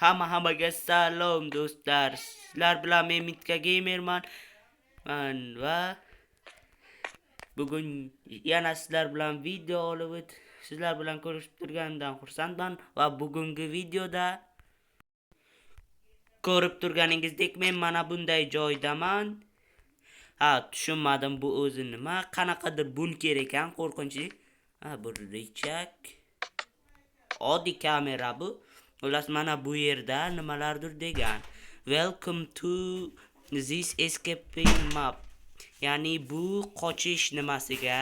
Hamma hammaga salom do'stlar. Sizlar bilan men Mitka Gamerman. Man va bugun yana sizlar bilan video olib sizlar bilan ko'rishib turganimdan xursandman va bugungi videoda ko'rib turganingizdek men mana bunday joydaman. Ha, tushunmadim bu o'zi nima? Qanaqadir bunker ekan, qo'rqinchli. Ha, bu richak. Oddiy kamera bu. Xullas mana bu yerda nimalardir degan. Welcome to this escaping map. Ya'ni bu qochish nimasiga?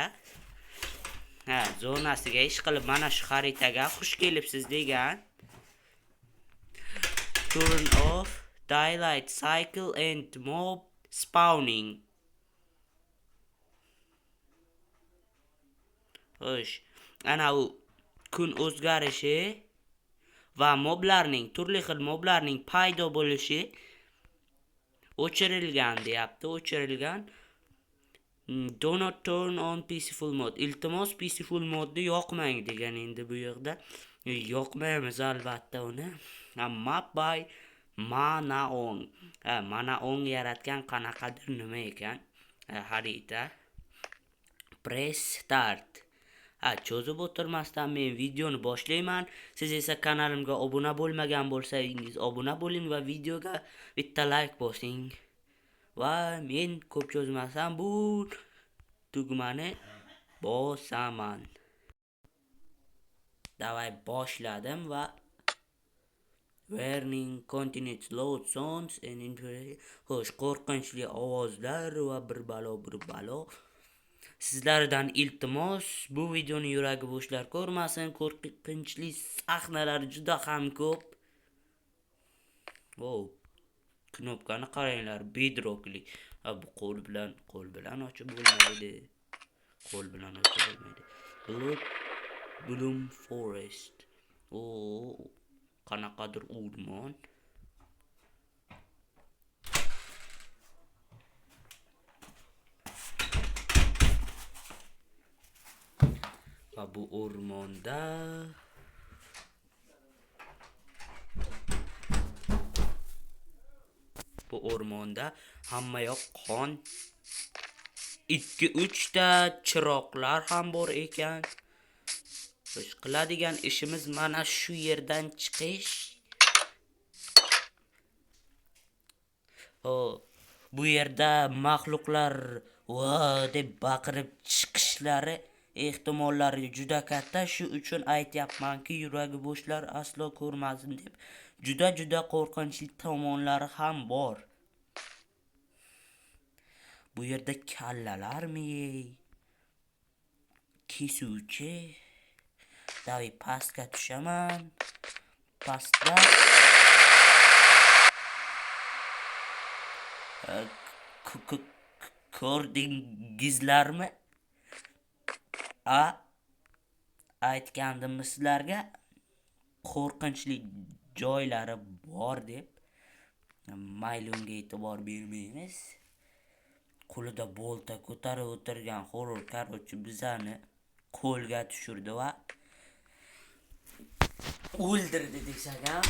Ha, zonasiga ish qilib mana shu xaritaga xush kelibsiz degan. Turn off daylight cycle and mob spawning. Xo'sh, ana u kun o'zgarishi va moblarning, turli xil moblarning paydo bo'lishi o'chirilgan deyapti, o'chirilgan. Do not turn on peaceful mode. Iltimos peaceful modni yoqmang degan endi bu yerda. Yoqmaymiz albatta uni. Map by Manaong. Ha, Manaong yaratgan qanaqadir nima ekan? Xarita. Press start. Ha, cho'zib o'tirmasdan men videoni boshlayman. Siz esa kanalimga obuna bo'lmagan bo'lsangiz obuna bo'ling va videoga bitta like bosing. Va men ko'p cho'zmasam bu tugmani bosaman. Davay boshladim va warning continued loud sounds and xo'sh, qo'rqinchli ovozlar va bir balo bir balo. Sizlardan iltimos, bu videoni yuragi bo'shlar ko'rmasin. Qo'rqinchli sahnalar juda ham ko'p. Wow. Knopkani qaranglar, bedrockli. Ha, bu qo'l bilan ochib bo'lmaydi. Qo'l bilan ochib bo'lmaydi. Blood Bloom Forest. O, qanaqadir o'rmon. Va bu o'rmonda hamma yoq qon. 2-3 ta chiroqlar ham bor ekan. Biz qiladigan ishimiz mana shu yerdan chiqish. O, bu yerda maxluqlar va deb baqirib chiqishlari ehtimollari juda katta. Shu uchun aytyapmanki, yuragi bo'shlar aslo ko'rmasin deb. Juda juda qo'rqinchli tomonlari ham bor. Bu yerda kallalarmi? Kesuvchi. Davay pastga tushaman. Pastda ko'rdingizlarmi? A, aytgandimmi sizlarga qo'rqinchli joylari bor deb. Mayli, unga e'tibor bermaymiz. Qo'lida bolta ko'tarib o'tirgan horror, короче, bizani qo'lga tushirdi va o'ldirdi desak ham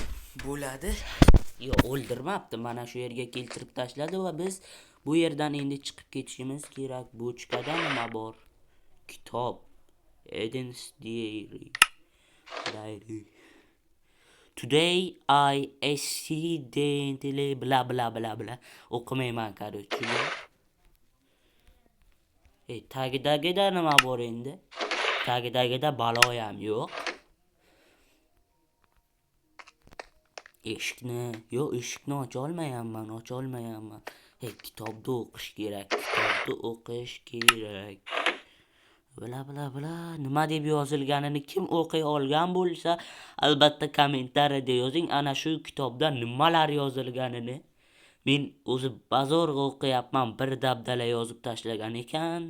bo'ladi. Yo'q, o'ldirmabdi, mana shu yerga keltirib tashladi va biz bu yerdan endi chiqib ketishimiz kerak. Bochkada nima bor? Kitob. Eden's Diary. Diary. Today I accidentally bla bla bla bla. O'qimayman, короче. Tagidagida nima bor endi? Tagidagida balo ham yo'q. Eshikni, yo'q, eshikni ocha olmayapman, ocha olmayapman. Kitobni o'qish kerak, kitobni o'qish kerak. Bla bla bla, nima deb yozilganini kim o'qiy olgan bo'lsa, albatta kommentariyada yozing. Ana shu kitobda nimalar yozilganini. Men o'zi bazorga o'qiyapman, bir dabdala yozib tashlagan ekan.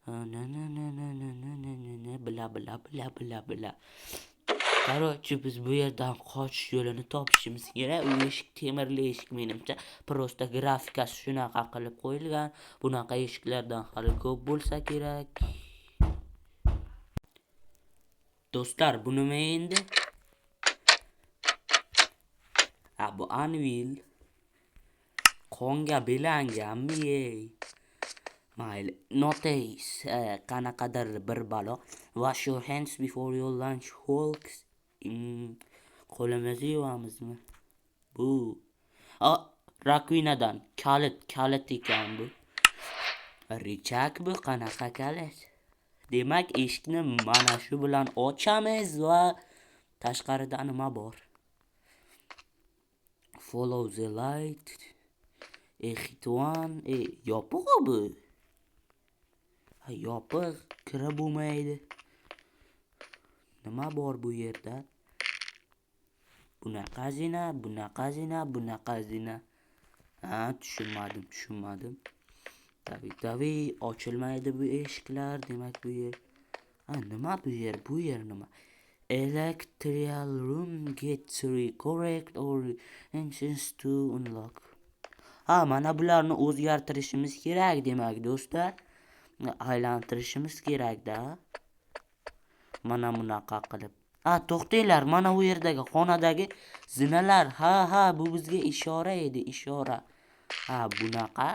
Na na na na na na na na na bla bla bla bla bla. Короче, biz bu yerdan qochish yo'lini topishimiz kerak. U eshik temirli eshik menimcha. Prosta grafikasi shunaqa qilib qo'yilgan. Bunaqa eshiklardan hali ko'p bo'lsa kerak. Do'stlar, bu nima endi? Bu anvil. Qonga belanganmi, ey? Mayli, notice, qanaqadir bir balo. Wash your hands before your lunch, Hulks. Qo'limizni yuvamizmi? Bu rakvinadan kalit ekan bu. Richak bu qanaqa kalit? Demak, eshikni mana shu bilan ochamiz va tashqarida nima bor? Follow the light. Ehitvan, yopiq bu. Ha, yopiq, kirib bo'lmaydi. Nima bor bu yerda? Bunaqa zina, bunaqa zina, bunaqa zina. Ha, tushunmadim. Tabi, ochilmaydi bu eshiklar, demak bu yer. Ha, nima bu yer? Bu yer nima? Electrical room get 3 correct or entrance to unlock. Ha, mana bularni o'zgartirishimiz kerak demak, do'stlar. Aylantirishimiz kerak-da. Mana bunaqa qilib. Ha, to'xtanglar, mana u yerdagi xonadagi zinalar. Ha, bu bizga ishora edi, ishora. Ha, bunaqa,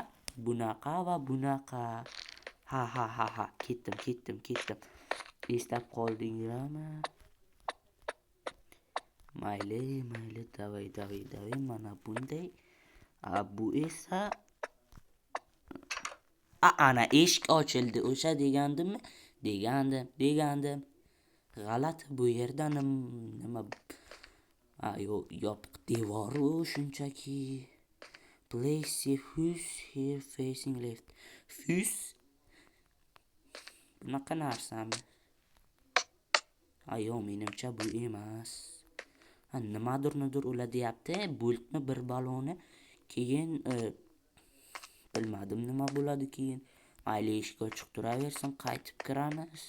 bunaqa va bunaqa. Ha. Ketdim. Eslab qoldinglarmi? Mayli, davay, mana bunday. Bu esa ana eshik ochildi. O'sha degandimmi? Degandim. G'alati, bu yerda nima? Ha, yo'q, yopiq devor u shunchaki. Place fuse here facing left. Fuse? Bunaqa narsami? Ha, yo'q, menimcha bu emas. Ha, nimadirnidir ular deyapti. Bo'ltni bir baloni. Keyin bilmadim nima bo'ladi keyin. Mayli, eshik ochiq turaversin, qaytib kiramiz.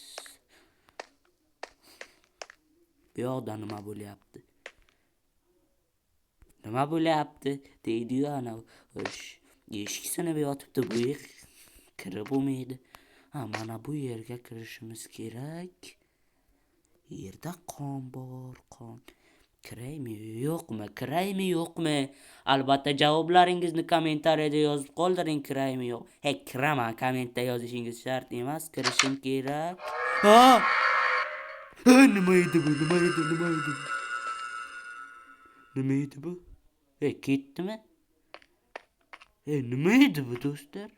Bu yoqda nima bo'lyapti? Nima bo'lyapti? Deydi-yu ana eshik sinib yotibdi, bu yer kirib bo'lmaydi. Ha, mana bu yerga kirishimiz kerak. Yerda qon bor, qon. Kiraymi, yo'qmi? Kiraymi, yo'qmi? Albatta javoblaringizni kommentariyada yozib qoldiring, kiraymi, yo'q. Hey, kiraman, kommentda yozishingiz shart emas, kirishim kerak. Ha! Nima edi bu? Nima edi? Nima edi bu? Ketdimi? Nima edi bu, do'stlar?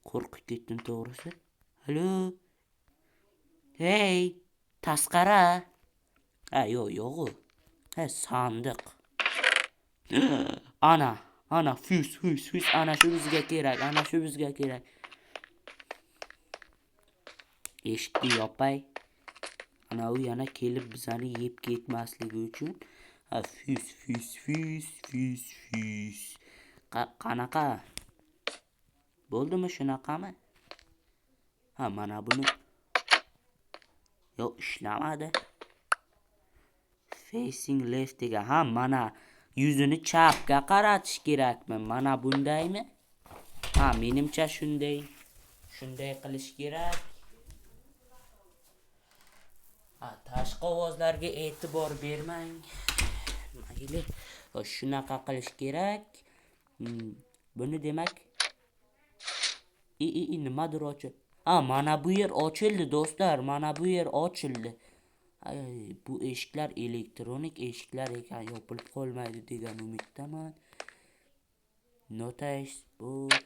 Qo'rqib ketdim to'g'risi. Alo. Hey, tasqara. Ha, yo'q u. Ha, sandiq. Ana, fuse, ana shu bizga kerak, Eshikni yopay. Ana u yana kelib bizani yeb ketmasligi uchun. Ha, fuse. Qanaqa? Bo'ldimi shunaqami? Ha, mana buni. Yo'q, ishlamadi. Facing left degan. Ha, mana yuzini chapga qaratish kerakmi? Mana bundaymi? Ha, menimcha shunday. Shunday qilish kerak. Ha, tashqi ovozlarga e'tibor bermang. Mayli, shunaqa qilish kerak. Buni demak nimadir ochil. Ha, mana bu yer ochildi do'stlar, mana bu yer ochildi. Ay, bu eshiklar elektronik eshiklar ekan, yopilib qolmaydi degan umiddaman. Notice board.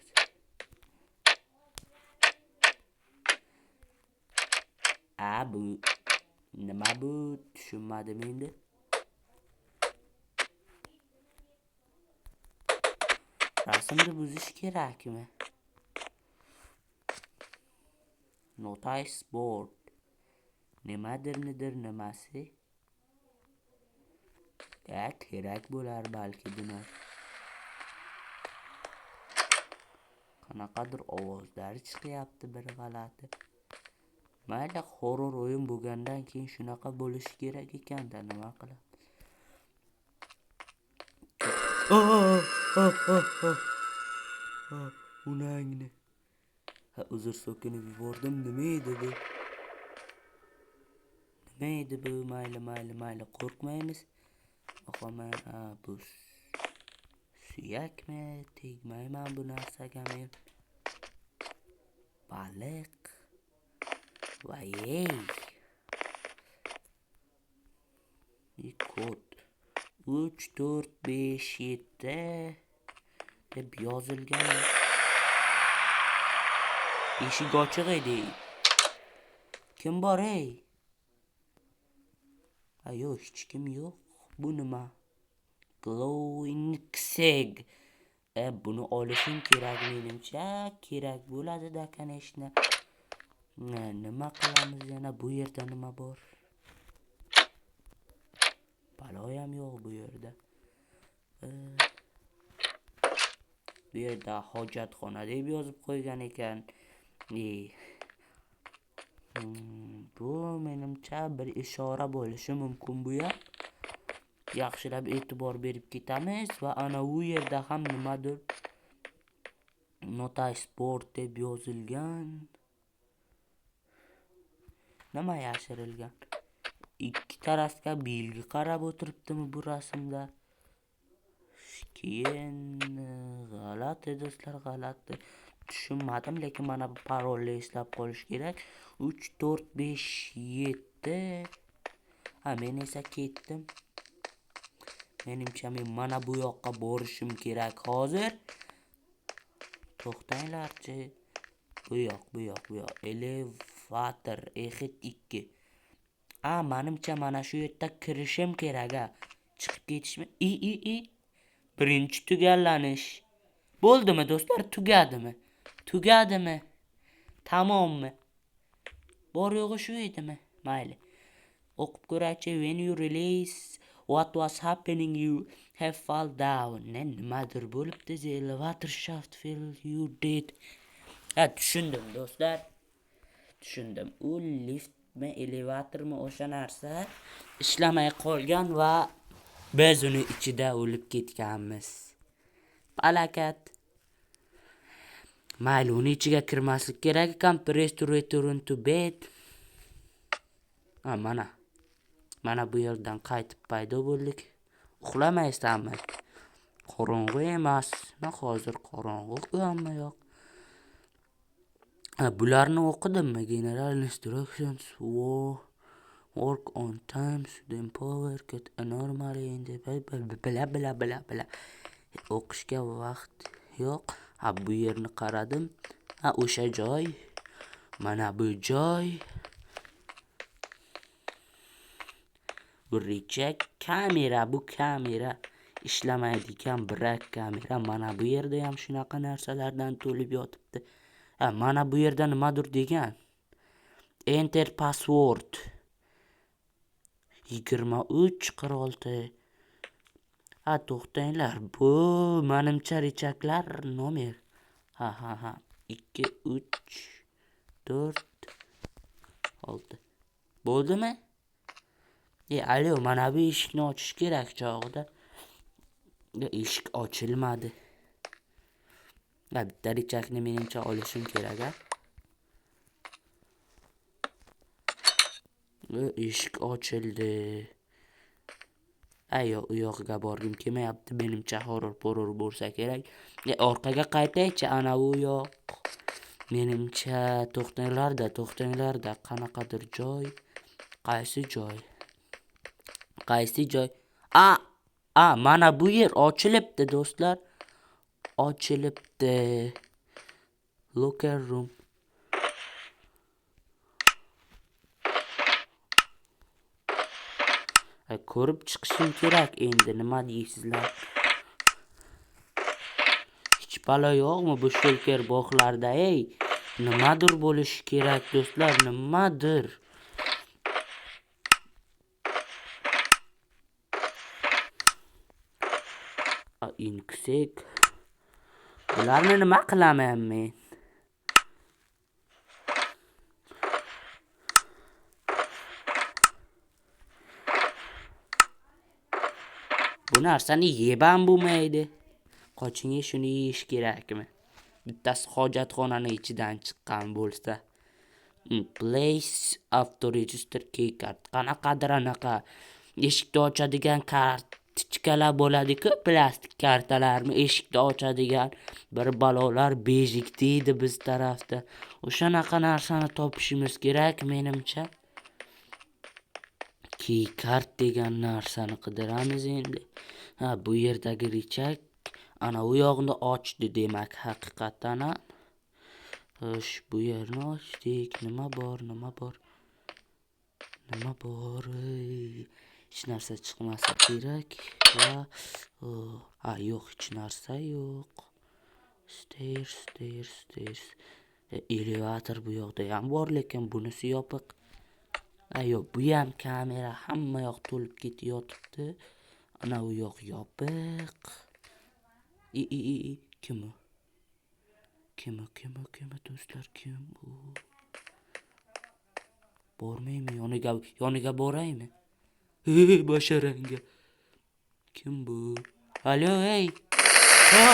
A, bu nima bu? Tushunmadim endi. Rasmni buzish kerakmi? Notice board. Nimadir nimasi? Ya, kerak bo'lar balki buni. Qanaqadir ovozlar chiqyapti bir g'alati. Mayli, horror o'yin bo'lgandan keyin shunaqa bo'lishi kerak ekanda, nima qilamiz? Unangni. Ha, uzr, so'kinib yubordim. Nima edi bu? Nima edi bu? Mayli, mayli, mayli, qo'rqmaymiz. Oqoma, bu suyakmi? Tegmayman bu narsaga men. Baliq. Voy-ey. Kod 3 4 5 7 deb yozilgan. Eshik ochiq edi. Kim bor ey? Ha, yo'q, hech kim yo'q. Bu nima? Glowing egg. Buni olishim kerak menimcha. Kerak bo'ladi-da, конечно. Nima qilamiz yana? Bu yerda nima bor? Balo ham yo'q bu yerda. Bu yerda hojatxona deb yozib qo'ygan ekan. Bu menimcha bir ishora bo'lishi mumkin bu ham. Yaxshilab e'tibor berib ketamiz va ana u yerda ham nimadir Notice board deb yozilgan. Nima yashirilgan? Ikki tarafga belgi qarab o'tiribdimi bu rasmda? Keyin g'alati do'stlar, g'alati. Tushunmadim, lekin mana bu parolni eslab qolish kerak. 3 4 5 7. Ha, men esa ketdim. Menimcha men mana bu yoqqa borishim kerak hozir. To'xtanglarchi. Bu yoq, bu yoq, bu yoq. Elevator exit 2. A, menimcha mana shu yerda kirishim kerak a. Chiqib ketishmi? I i i. Birinchi tugallanish. Bo'ldimi do'stlar? Tugadimi? Tugadimi? Tamommi? Bor yo'g'i shu edimi? Mayli. O'qib ko'raychi. When you release what was happening, you have fall down. Ne nimadir bo'libdi. The elevator shaft fell, you dead. Ha, tushundim do'stlar. Tushundim. U liftmi, elevatormi, o'sha narsa ishlamay qolgan va biz uni ichida o'lib ketganmiz. Palakat. Mayli, uni ichiga kirmaslik kerak ekan. Press to return to bed. Ha, mana. Mana bu yerdan qaytib paydo bo'ldik. Uxlamaysanmi? Qorong'u emasmi? Hozir qorong'u hamma yoq. Ha, bularni o'qidimmi? General instructions work on time, student power cut normally in the bla bla bla bla. O'qishga vaqt yo'q. Ha, bu yerni qaradim. Ha, o'sha joy. Mana bu joy. Bu rechak kamera, bu kamera ishlamaydigan birak kamera. Mana bu yerda ham shunaqa narsalardan to'lib yotibdi. Ha, mana bu yerda nimadir degan. Enter password. 23 46. Ha, to'xtanglar. Bu menimcha rechaklar nomer. Ha, ha, ha. 2 3 4 6. Bo'ldimi? Alo, mana bu eshikni ochish kerak chog'ida. Eshik ochilmadi. Ha, bitta rechakni menimcha olishim kerak a. Eshik ochildi. Ay, yo'q, u yog'iga borgim kelmayapti. Menimcha horror-porror bo'lsa kerak. Orqaga qaytaychi, ana u yoq. Menimcha to'xtanglarda, to'xtanglarda, qanaqadir joy. Qaysi joy? Qaysi joy? A, a, mana bu yer ochilibdi do'stlar. Ochilibdi. Locker room. Ko'rib chiqishim kerak endi, nima deysizlar? Hech balo yo'qmi bu shulker bog'larda, ey? Nimadir bo'lishi kerak do'stlar, nimadir? Inksek. Bularni nima qilaman men? Bu narsani yeb ham bo'lmaydi. Qoching, shuni yeyish kerakmi? Bittasi hojatxonani ichidan chiqqan bo'lsa. Place auto register keycard. Qanaqadir anaqa eshikni ochadigan kartochkalar bo'ladi-ku, plastik kartalarmi eshikni ochadigan bir balolar bejik deydi biz tarafda. O'shanaqa narsani topishimiz kerak menimcha. Keycard degan narsani qidiramiz endi. Ha, bu yerdagi richak ana u yoqni ochdi demak haqiqatan ham. Xo'sh, bu yerni ochdik. Nima bor, nima bor? Nima bor? Hech narsa chiqmasa kerak va ha, yo'q, hech narsa yo'q. Stairs, stairs, stairs. Elevator bu yoqda ham bor, lekin bunisi yopiq. Ha, yo'q, bu ham kamera, hamma yoq to'lib ketayotibdi. Ana u yoq yopiq. I i i kim u? Kim u, kim u, kim u do'stlar, kim u? Bormaymi yoniga, yoniga boraymi? Ey, basharangga. Kim bu? Alo, ey. Ha!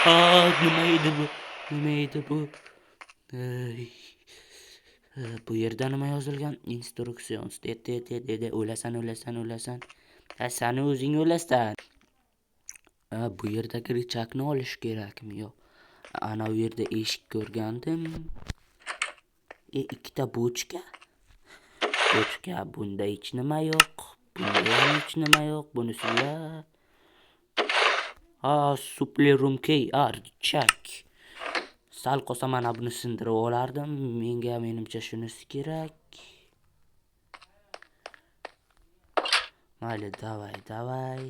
Ha, nima edi bu? Nima edi bu? Ey. Bu yerda nima yozilgan? Instructions. De, de, de, de, de. O'lasan, o'lasan, o'lasan. Ha, sani o'zing o'lasan. Ha, bu yerdagi richakni olish kerakmi? Yo'q. Ana u yerda eshik ko'rgandim. Ikkita bochka. Bochka, bunda hech nima yo'q. Bunda ham hech nima yo'q. Bunisiga ha, supply room key, ha, richak. Sal qolsa mana buni sindirib olardim. Menga menimcha shunisi kerak. Mayli, davay, davay.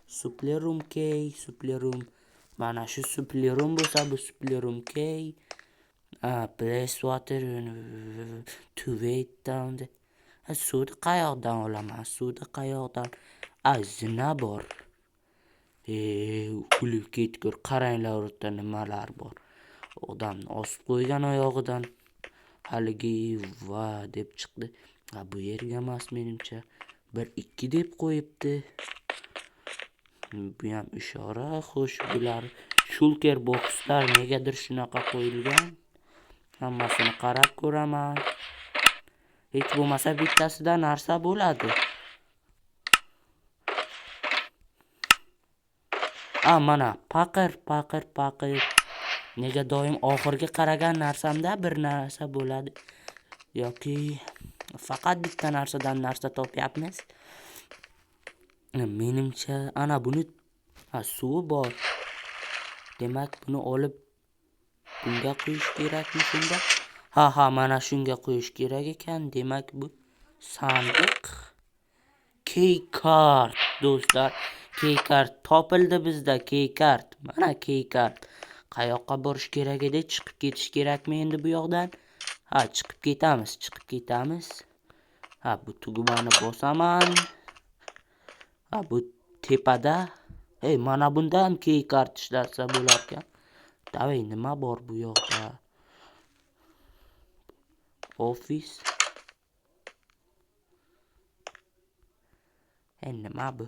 Supply room key, supply room. Mana shu supply room bo'lsa, bu supply room key. Place water to wait down the. Ha, suvni qayoqdan olaman? Suvni qayoqdan? A, zina bor. Kulib ketgur, qaranglar u yerda nimalar bor. Odamni osib qo'ygan oyog'idan. Haligi va deb chiqdi. Ha, bu yerga emas menimcha. 1 2 deb qo'yibdi. Bu ham ishora. Xo'sh, bular shulker boxlar negadir shunaqa qo'yilgan. Hammasini qarab ko'raman. Hech bo'lmasa bittasida narsa bo'ladi. A, mana paqir, paqir, paqir. Nega doim oxirgi qaragan narsamda bir narsa bo'ladi? Yoki faqat bitta narsadan narsa topyapmiz? Menimcha ana buni, ha, suvi bor. Demak, buni olib bunga quyish kerakmi shunda? Ha, ha, mana shunga quyish kerak ekan. Demak, bu sandiq keycard do'stlar. Keycard topildi bizda, keycard. Mana keycard. Qayoqqa borish kerak edi? Chiqib ketish kerakmi endi bu yoqdan? Ha, chiqib ketamiz, chiqib ketamiz. Ha, bu tugmani bosaman. Ha, bu tepada. Ey, mana bunda ham keycard ishlatsa bo'lar ekan. Davay, nima bor bu yoqda? Office. Ey, nima bu?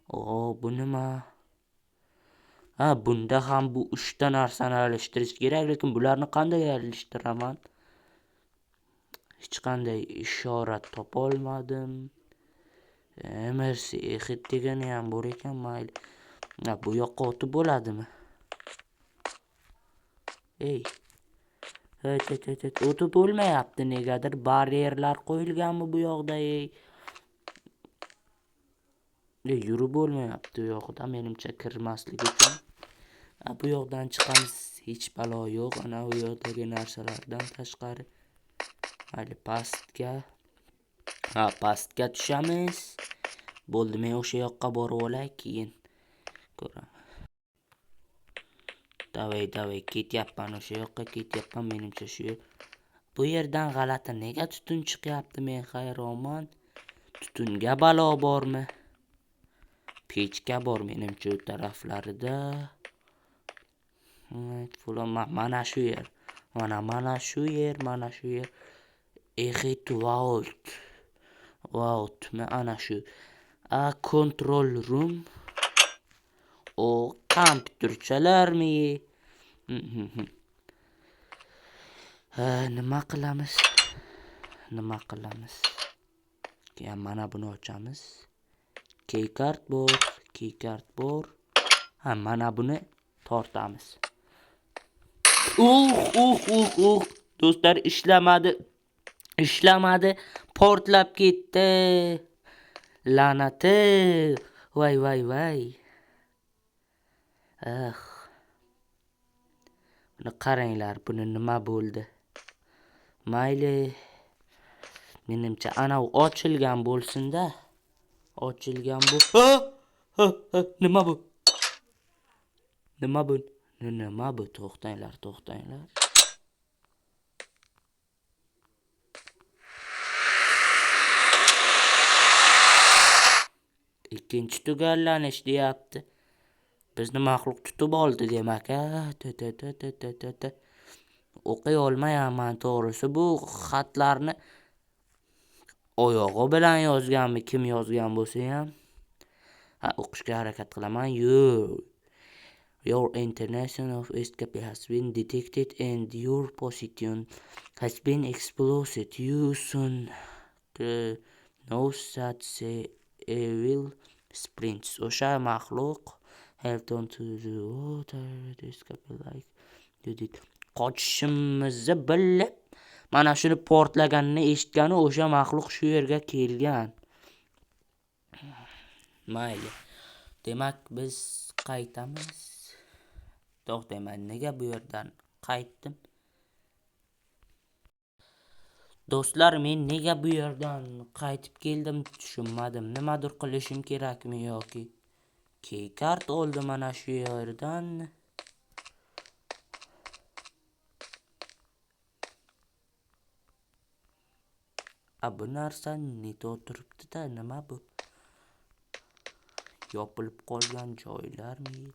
O, bu nima? Ha, bunda ham bu 3 ta narsani alishtirish kerak, lekin bularni qanday alishtiraman? Hech qanday ishora topa olmadim. MRC exit degani ham bor ekan, mayli. Ha, bu yoqqa o'tib bo'ladimi? Ey. Hey, hey, hey, hey, o'tib bo'lmayapti negadir. Bariyerlar qo'yilganmi bu yoqda, ey? Yurib bo'lmayapti u yoqda, menimcha kirmaslik uchun. Ha, bu yoqdan chiqamiz, hech balo yo'q. Ana u yoqdagi narsalardan tashqari. Mayli, pastga. Ha, pastga tushamiz. Bo'ldi, men o'sha yoqqa borib olay, keyin ko'raman. Davay, davay, ketyapman, o'sha yoqqa ketyapman, menimcha shu yer. Bu yerdan g'alati nega tutun chiqyapti, men hayronman. Tutunga balo bormi? Pechka bor menimcha u taraflarida. Mana shu yer. Mana mana shu yer, mana shu yer. Exit vault. Vault, ana shu. A, control room. O, kompyuterchalarmi? Nima qilamiz? Nima qilamiz? Keyin mana buni ochamiz. Keycard bor, keycard bor. Ha, mana buni tortamiz. Uh. Do'stlar, ishlamadi. Ishlamadi. Portlab ketdi. La'nati. Voy voy voy. Ah. Buni qaranglar, buni nima bo'ldi? Mayli. Menimcha ana u ochilgan bo'lsin-da. Ochilgan bu. Ha, ha, nima bu? Nima bu? Nima bu? To'xtanglar, to'xtanglar. Ikkinchi tugallanish deyapti. Bizni maxluq tutib oldi demak, ha. T. O'qiy olmayapman to'g'risi. Bu xatlarni oyog'i bilan yozganmi, kim yozgan bo'lsa ham. Ha, o'qishga harakat qilaman. Your international of escape has been detected and your position has been exposed. You soon know that the evil sprints. O'sha maxluq have done to the water escape like you did. Qochishimizni bilib, mana shuni portlaganini eshitgani o'sha maxluq shu yerga kelgan. Mayli. Demak, biz qaytamiz. To'xtayman, nega bu yerdan qaytdim? Do'stlar, men nega bu yerdan qaytib keldim tushunmadim. Nimadir qilishim kerakmi yoki keycard oldi mana shu yerdan. A, bu narsa neta o'tiribdi-da, nima bu? Yopilib qolgan joylarmi?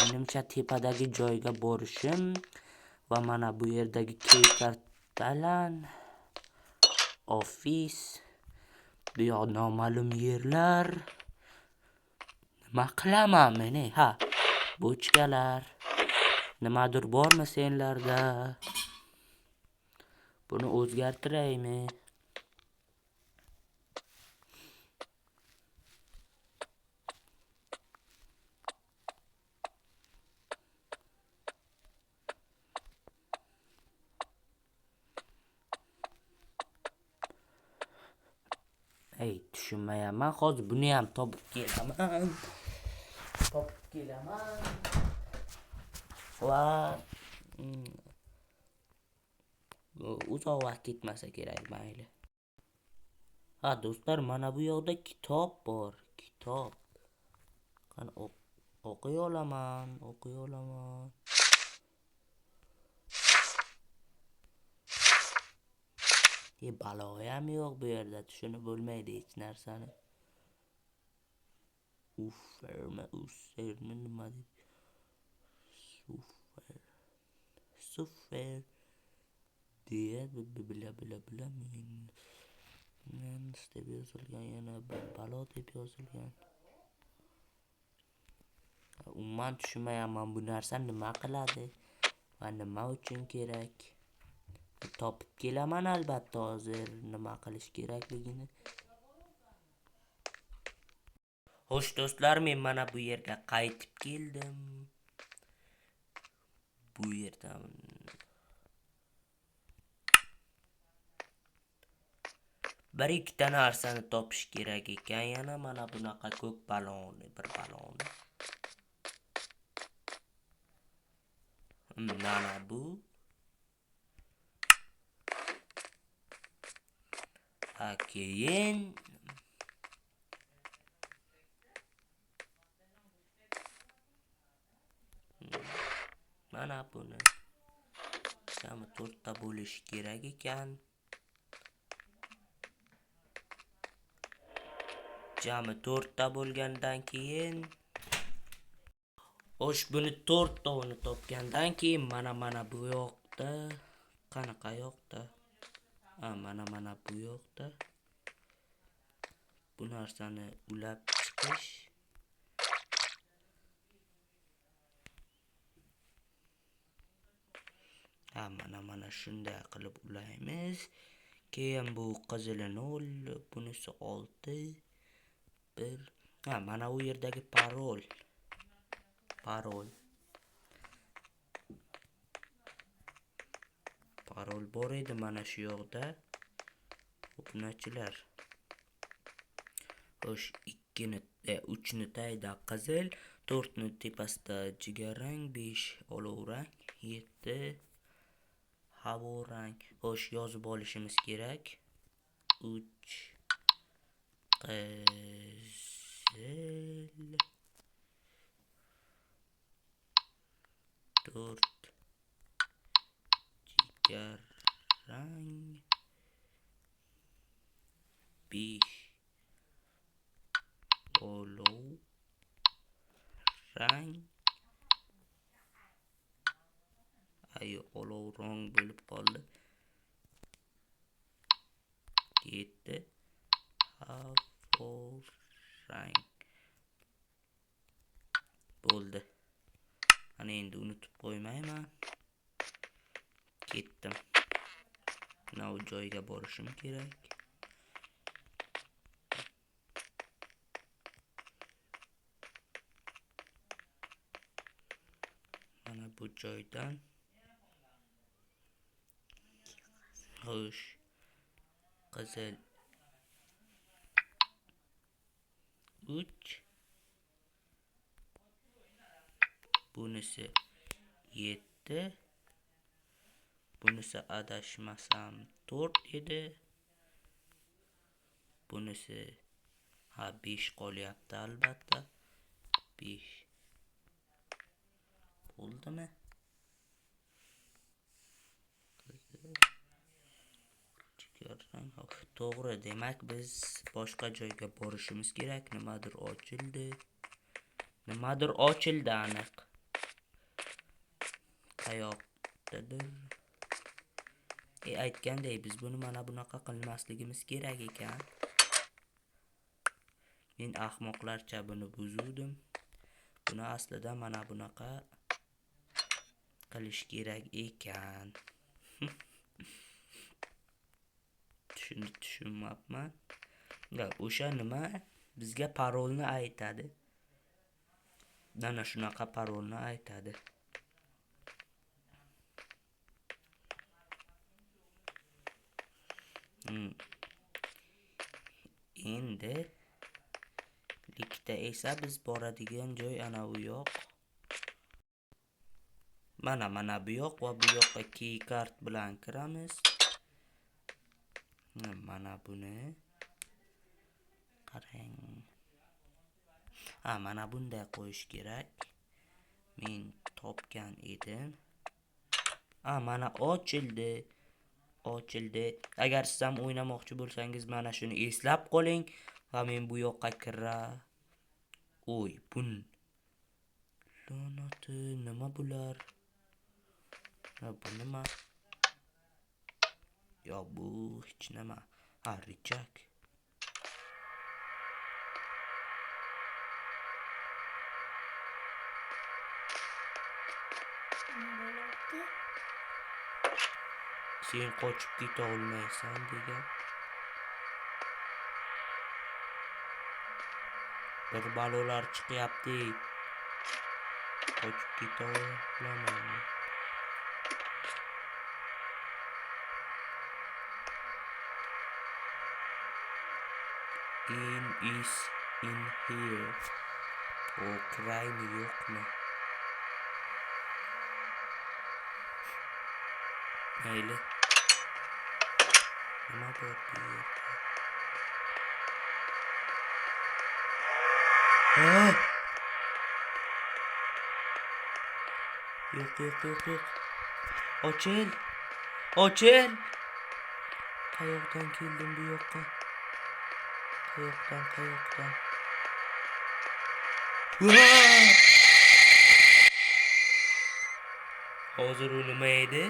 Menimcha tepadagi joyga borishim va mana bu yerdagi keycard bilan ofis, bu yoq noma'lum yerlar. Nima qilaman men? Ha, bochkalar. Nimadir bormi senlarda? Buni o'zgartiraymi? Ey, tushunmayapman. Hozir buni ham topib kelaman. Topib kelaman. Va uzoq vaqt ketmasa kerak, mayli. Ha, do'stlar, mana bu yoqda kitob bor, kitob. Qani o'qiy olaman, o'qiy olaman. Balo ham yo'q bu yerda, tushunib bo'lmaydi hech narsani. Uffermi, ussermi nima deb? Suffer. Suffer. Deya bila bila bila men deb yozilgan, yana bir balo deb yozilgan. Umuman tushunmayapman bu narsa nima qiladi va nima uchun kerak. Topib kelaman albatta hozir nima qilish kerakligini. Xo'sh do'stlar, men mana bu yerga qaytib keldim. Bu yerdan bir ikkita narsani topish kerak ekan. Yana mana bunaqa ko'k balonni, bir balonni. Mana bu. Ha, keyin mana buni. Jami 4 ta bo'lishi kerak ekan. Jami 4 ta bo'lgandan keyin xo'sh, buni 4 tavini topgandan keyin mana bu yoqda qanaqa yoqda? Ha, mana bu yoqda bu narsani ulab chiqish. Ha, mana shunday qilib ulaymiz. Keyin bu qizili 0, bunisi 6, 1. Ha, mana u yerdagi parol. Parol. Parol bor edi mana shu yoqda. Obunachilar. Xo'sh, 3ni tagida qizil, 4ni tepasida jigarrang, 5 olov rang, 7 havo rang. Xo'sh, yozib olishimiz kerak. 3 qizil, 4 jigarrang, 5 olov rang. Ay, olov rang bo'lib qoldi. 7 havo rang bo'ldi. Ana endi unutib qo'ymayman. Ketdim. Mana u joyga borishim kerak. Mana bu joydan. Xo'sh. Qizil 3, bunisi 7, bunisi adashmasam 4 edi. Bunisi ha 5 qolyapti albatta. 5 bo'ldimi? To'g'ri, demak biz boshqa joyga borishimiz kerak. Nimadir ochildi. Nimadir ochildi aniq. Qayoqdadir? Aytganday biz buni mana bunaqa qilmasligimiz kerak ekan. Men ahmoqlarcha buni buzuvdim. Buni aslida mana bunaqa qilish kerak ekan. Shuni tushunmabman. O'sha nima bizga parolni aytadi. Mana shunaqa parolni aytadi. Endi likda esa biz boradigan joy ana u yoq. Mana bu yoq va bu yoqqa key card bilan kiramiz. Mana buni qarang. Ha, mana bunday qo'yish kerak. Men topgan edim. Ha, mana ochildi. Ochildi. Agar siz ham o'ynamoqchi bo'lsangiz mana shuni eslab qoling va men bu yoqqa kira. Oy, bun. La'nati, nima bular? Ha, bu nima? Yo, bu hech nima. Ha, richak. Nima bo'lyapti? Sen qochib keta olmaysan degan. Bir balolar chiqyapti. Qochib keta olaman. In is in here. O kiraymi yo'qmi? Mayli. Nima bor bu yerda? Ha! Yo'q, yo'q, yo'q, yo'q. Ochil. Ochil. Qayoqdan keldim bu yoqqa? Qayoqdan, qayoqdan? Hozir u nima edi?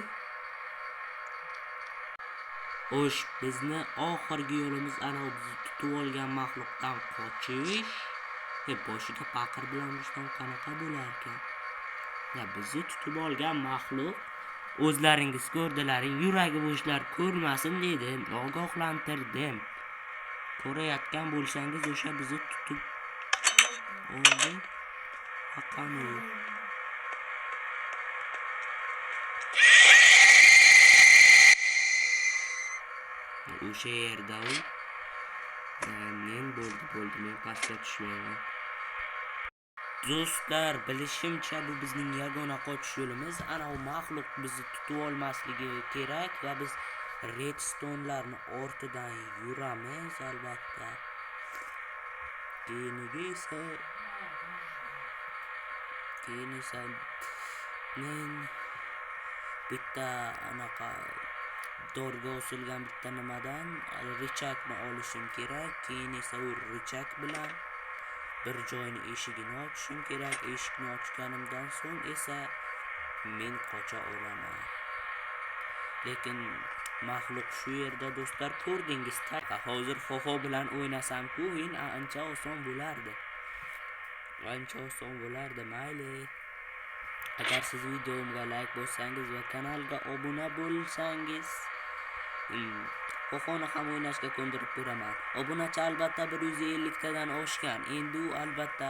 Xo'sh, bizni oxirgi yo'limiz ana bizni tutib olgan maxluqdan qochish. Boshiga paqir bilan ursam qanaqa bo'lar ekan? Ya bizni tutib olgan maxluq O'zlaringiz ko'rdilaring, yuragi bo'shlar ko'rmasin dedim, ogohlantirdim. Ko'rayotgan bo'lsangiz o'sha bizni tutib oldi. Qani u? O'sha yerda u. Men bo'ldi, men pastga tushmayman. Do'stlar, bilishimcha bu bizning yagona qochish yo'limiz. Ana u maxluq bizni tutib olmasligi kerak va biz redstonelarni ortidan yuramiz albatta. Keyin esa men bitta anaqa dorga osilgan bitta nimadan richakni olishim kerak. Keyin esa u richak bilan bir joyni eshigini ochishim kerak. Eshikni ochganimdan so'ng esa men qocha olaman. Lekin maxluq shu yerda do'stlar, ko'rdingiz. Hozir Xoxo bilan o'ynasam-ku, o'yin ancha oson bo'lardi. Ancha oson bo'lardi, mayli. Agar siz videomga like bossangiz va kanalga obuna bo'lsangiz, Xoxoni ham o'ynashga ko'ndirib ko'raman. Obunachi albatta 150 tadan oshgan. Endi u albatta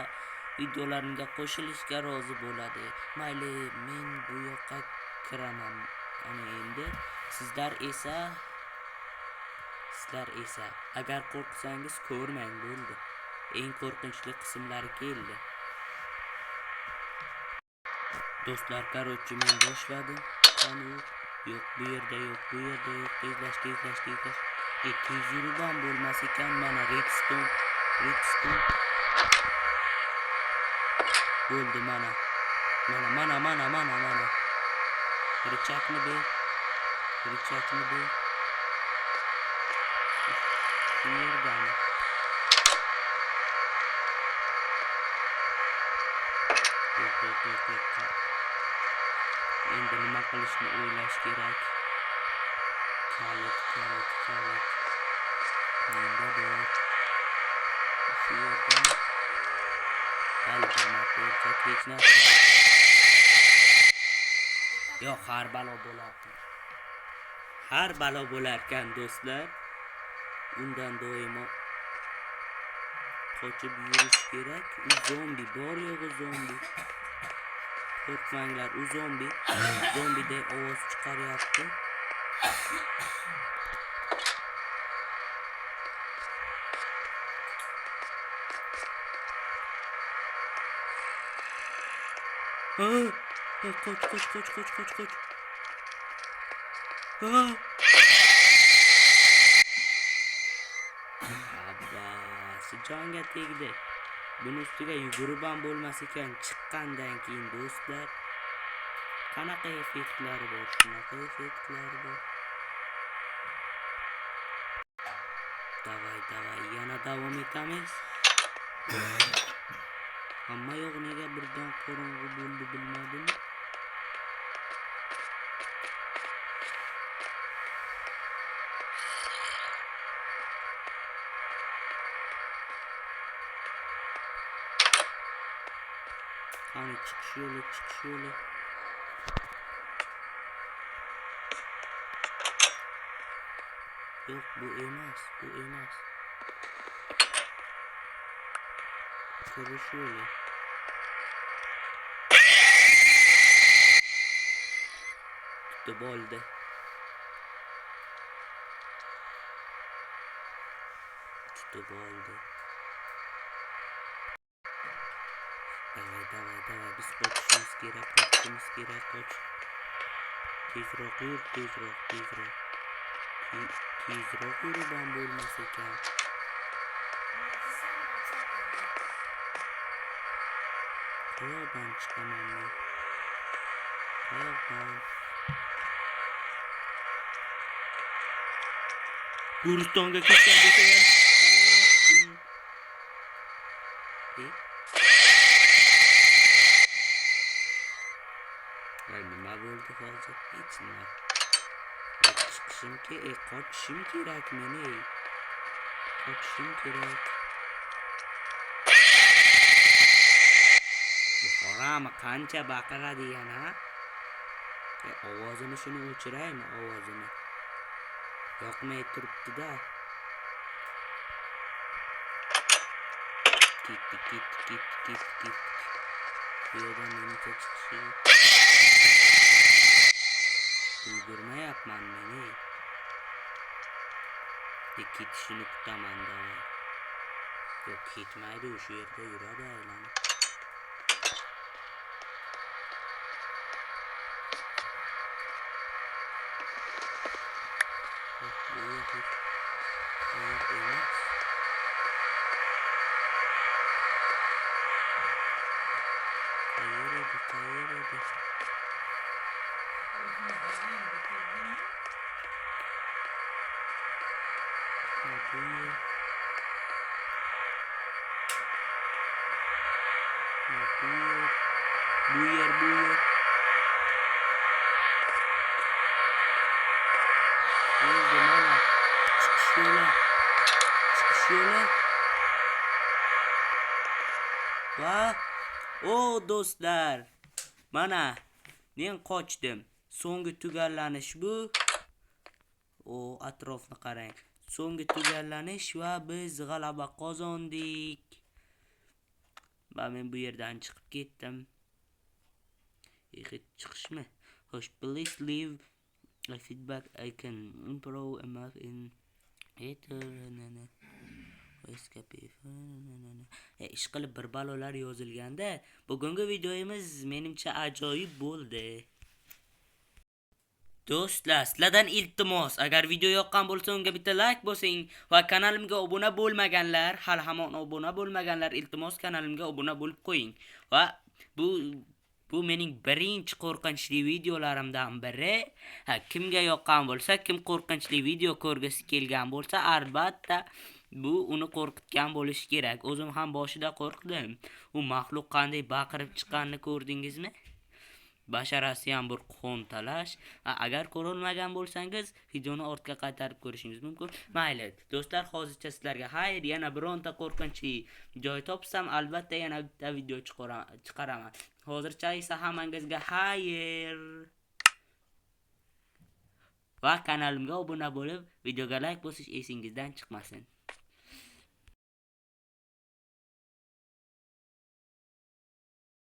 videolarimga qo'shilishga rozi bo'ladi. Mayli, men bu yoqqa kiraman. Ana endi sizlar esa agar qo'rqsangiz ko'rmang, bo'ldi. Eng qo'rqinchli qismlari keldi. Do'stlar, men boshladim. Qani u? Yo'q, bu yerda yo'q, bu yerda yo'q. Tezlash, tezlash, tezlash. Tez yurib ham bo'lmas ekan. Mana redstone, redstone. Bo'ldi, mana. Mana, mana, mana, mana, mana. Richakni ber. Richakni ber. Shu yerdami? Yo'q, yo'q, yo'q, yo'q. Endi nima qilishni o'ylash kerak. Kalit, kalit, kalit. Menda bor. Shu yerdami? Hali bir marta o'lsak hech narsa. Yo'q, har balo bo'larkan. Har balo bo'larkan do'stlar. Undan doimo qochib yurish kerak. U zombi, bor yo'g'i zombi. Qo'rqmanglar, u zombi. Zombiday ovoz chiqaryapti. Ha, qoch, qoch, qoch, qoch, qoch, qoch. Ha! Abbasi jonga tegdi. Buni ustiga yugurib ham bo'lmas ekan chiqqandan keyin do'stlar. Qanaqa effektlari bor? Shunaqa effektlari bor. Davay, davay, yana davom etamiz. Hamma yo'q nega birdan qorong'u bo'ldi bilmadim. Qani chiqish yo'li, chiqish yo'li. Yo'q, bu emas, bu emas. Kirish yo'li. Tutib oldi. Tutib oldi. Davay, davay, davay, biz qochishimiz kerak, qochishimiz kerak, qoch. Tezroq yur, tezroq, tezroq. Tezroq yurib ham bo'lmas ekan. Qayoqdan chiqaman men? Qayoqdan? Guristonga ketgan bo'lsa ham. Nima bo'ldi hozir? Hech nima. Chiqishim kerak, qochishim kerak meni. Qochishim kerak. Buxorami qancha baqiradi yana? Ovozini shuni o'chiraymi, ovozini? Yoqmay turibdi-da. Ketdik, ketdik, ketdik, ketdik, ketdik. Bu yerdan menimcha chiqishi yo'q. Ulgurmayapman men, ey. Ketishini kutaman, давай. Yo'q, ketmaydi, o'sha yerda yuradi aylanib. Yo'q, bu yer hech bu yer emas. Qayer edi, qayer edi? Ha, bu yer. Ha, bu yer. Bu yer, bu yer. Bo'ldi, mana. Chiqish yo'li. Chiqish yo'li. Va o do'stlar, mana men qochdim. So'nggi tugallanish bu. O, atrofni qarang. So'nggi tugallanish va biz g'alaba qozondik. Va men bu yerdan chiqib ketdim. Chiqishmi? Xo'sh, please leave a feedback, I can improve enough in later. Escape. Ish qilib bir balolar yozilganda. Bugungi videomiz menimcha ajoyib bo'ldi. Do'stlar, sizlardan iltimos, agar video yoqqan bo'lsa unga bitta like bosing va kanalimga obuna bo'lmaganlar, hali hamon obuna bo'lmaganlar, iltimos kanalimga obuna bo'lib qo'ying. Va bu mening birinchi qo'rqinchli videolarimdan biri. Ha, kimga yoqqan bo'lsa, kim qo'rqinchli video ko'rgisi kelgan bo'lsa, albatta bu uni qo'rqitgan bo'lishi kerak. O'zim ham boshida qo'rqdim. U maxluq qanday baqirib chiqqanini ko'rdingizmi? Basharasi ham bir qo'ntalash. Agar ko'rolmagan bo'lsangiz, videoni ortga qaytarib ko'rishingiz mumkin. Mayli, do'stlar, hozircha sizlarga xayr. Yana bironta qo'rqinchli joy topsam, albatta yana bitta video chiqaraman. Hozircha esa hammangizga xayr. Va kanalimga obuna bo'lib, videoga like bosish esingizdan chiqmasin.